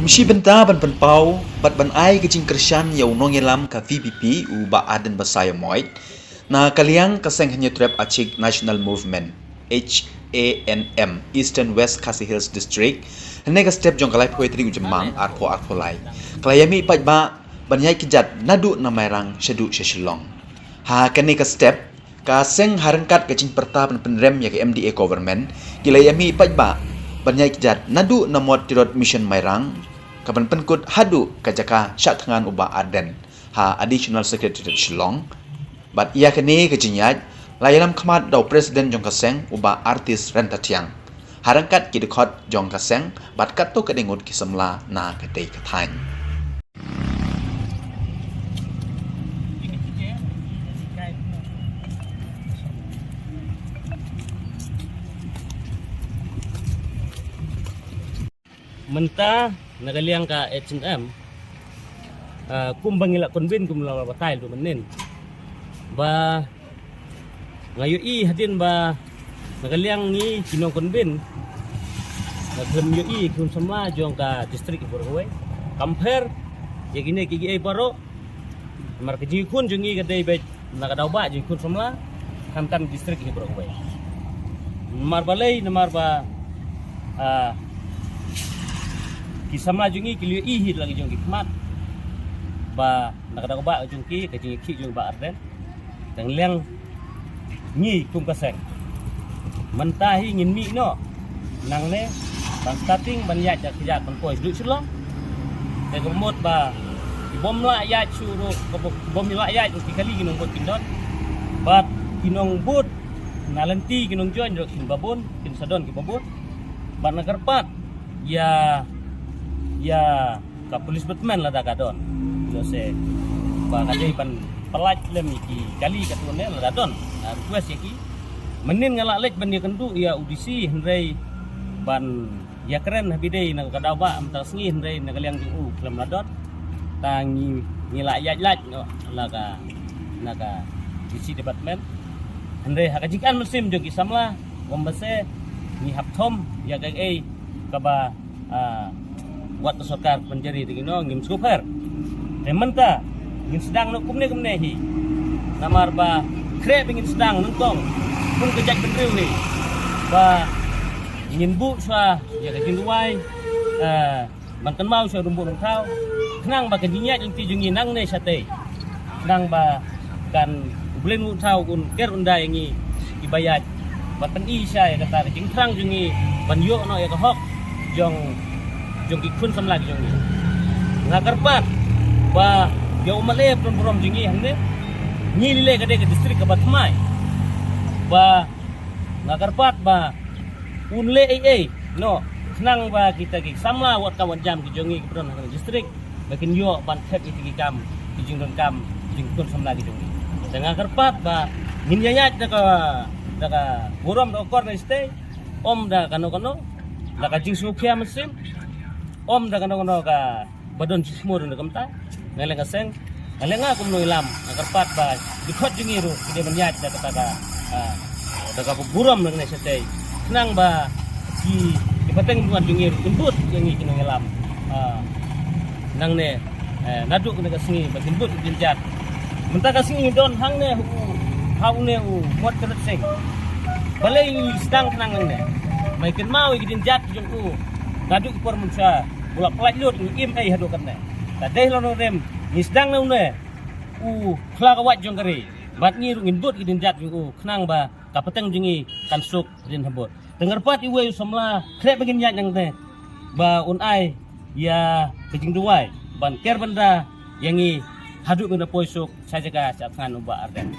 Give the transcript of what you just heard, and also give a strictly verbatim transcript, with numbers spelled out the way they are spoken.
Ym shym bynta ban pynpaw bad ban ai ka jingkyrshan ïa u nongïalam ka V P P u Bah Ardent Basaiawmoit, na ka liang ka seng Hynñiewtrep Achik National Movement, H A N M, Eastern West Khasi Hills District, hynne ka step jong ka laiphew tarik u Jymmang arphew arphew lai, ka la ïa mih paidbah ban ïaid kjat naduh na Mairang shaduh sha Shillong. Ha kane ka step, ka seng ha ryngkat ka jingpyrta ban pynrem ïa ka M D A government, ki la ïa mih paidbah ban ïaid kjat naduh na Mot Tirot Mission Mairang, ka ban pynkut haduh ka jaka shah thngan u Bah Ardent ha Additional Secretariat Shillong. Bad ïa kane ka jingïaid la ïalam khmat da u President jong ka seng u Bah Artist Ryntathiang, ha ryngkat ki dkhot jong ka seng bad katto katne ngut ki samla na katei ka thaiñ. Mynta na ka liang ka H N M, ah, kumba ngi la convene, kumba la batai mynnin, ba nga ïohi hadien ba na ka liang ngi ki nong convene, nga khlem ïohi ki khun samla jong ka district baroh kawei. Compare ïa kine kiei baroh, namar ka jingkhun jong ngi ka dei beit na ka daw ba jingkhun samla, khamtam district hi baroh kawei. Namar balei? Namar ba, ah, ki samla jong ngi ki la ïohi hi la ki jong ki khmat ba na ka daw ba jong ki, ka jingïakhih jong Bah Ardent, dang liang ngi kum ka seng. Mynta hi ngin mih noh nangne ban starting ban ïaid da kjat ban poi shaduh Shillong. Te ka mut ba ki bym lah ïaid shuh ruh, ki bym lah ïaid ruh ki kali ki nongbud kin don. Bad ki nongbud na lynti ki nongjoin ruh kin babun, kin sa don ki babun. Bad na kyrpad ïa, ïa ka police batman lada ka don. Ïoh se ba ka dei ban pyllait lem ïa ki kali katto ne lada don. Nga request ïa ki. Mynnin nga la leit ban ïakynduh ïa u D C hynrei ban ïakren ha bidei na ka daw ba mynta sngi hynrei na ka liang jong u khlem la don. Ta ngi, ngi la ïaid lait noh na ka, na ka D C department. Hynrei ha ka jingkren mynsiem jong ki samla, ym ba se ngi hap thom ïa kaei kaba, ah, wat ka sorkar pynjari te ki nong, ngim sngewpher. Te mynta ngin sdang noh kumne kumne hi. Namar ba khreh ba ngin sdang nyngkong kum ka jaitbynriew hi ba ngin buh shuwa ïa ka jingduwai, eh, ban kynmaw shuwa rumbuk rungthaw, khnang ba ka jingïaid lynti jong ngi nangne shatei, khnang ba kan U Blei Nongthaw un ker un da ïa ngi kiba ïaid ban pyni sha ïa kata ka jingthrang jong ngi ban ïoh noh ïa ka hok jong, jong ki khun samla ki jong ngi. Nga kyrpad ba ïa u M L A pynburom jong ngi hangne, ngi lei lei ka dei ka district kaba thymmai, ba nga kyrpad ba un leh ei ei noh khnang ba kita ki samla wat ka wat jam ki jong ngi kiba don ha ka district ba kin ïoh ban thep ïa ki kam, ki jingdonkam ki jingkhun samla ki jong ngi. Te nga kyrpad ba ngin ïaid da ka, da ka burom da ka kor na shatei, ym da kano kano, da ka jingsngewkhia mynsiem, ym da kano kano ka ba don shisha mo don da kumta. Nga leh nga seng, nga leh nga kum nongïalam, nga kyrpad ba ki dkhot jong ngi ruh ki dei ban ïaid da kata ka, ah, da ka burom nangne shatei, khnang ba ki, ki pateng buan jong ngi ruh kin bud ïa ngi ki nongïalam, ah, nangne, eh, naduh kane ka sngi ba kin bud ki dien jat. Mynta ka sngi don hangne u, ha une u Mot Tirot Sing. Balei ngi sdang khnang nangne? Mai kynmaw ïa ki dien jat jong u naduh ki por mynshuwa. U la pyllait lut, ngi im ei haduh katne. Ka dei lano rem ngi sdang na une u khla ka wait jong ka ri. Bad ngi ruh ngin bud ki dien jat jong u khnang ba ka pateng jong ngi kan suk rin habud. Te nga kyrpad iwei u samla khreh ba ngin ïaid nangne ba un ai ïa ka jingduwai ban ker ban da ïa ngi haduh ban da poi suk sha jaka sha thngan u Bah Ardent.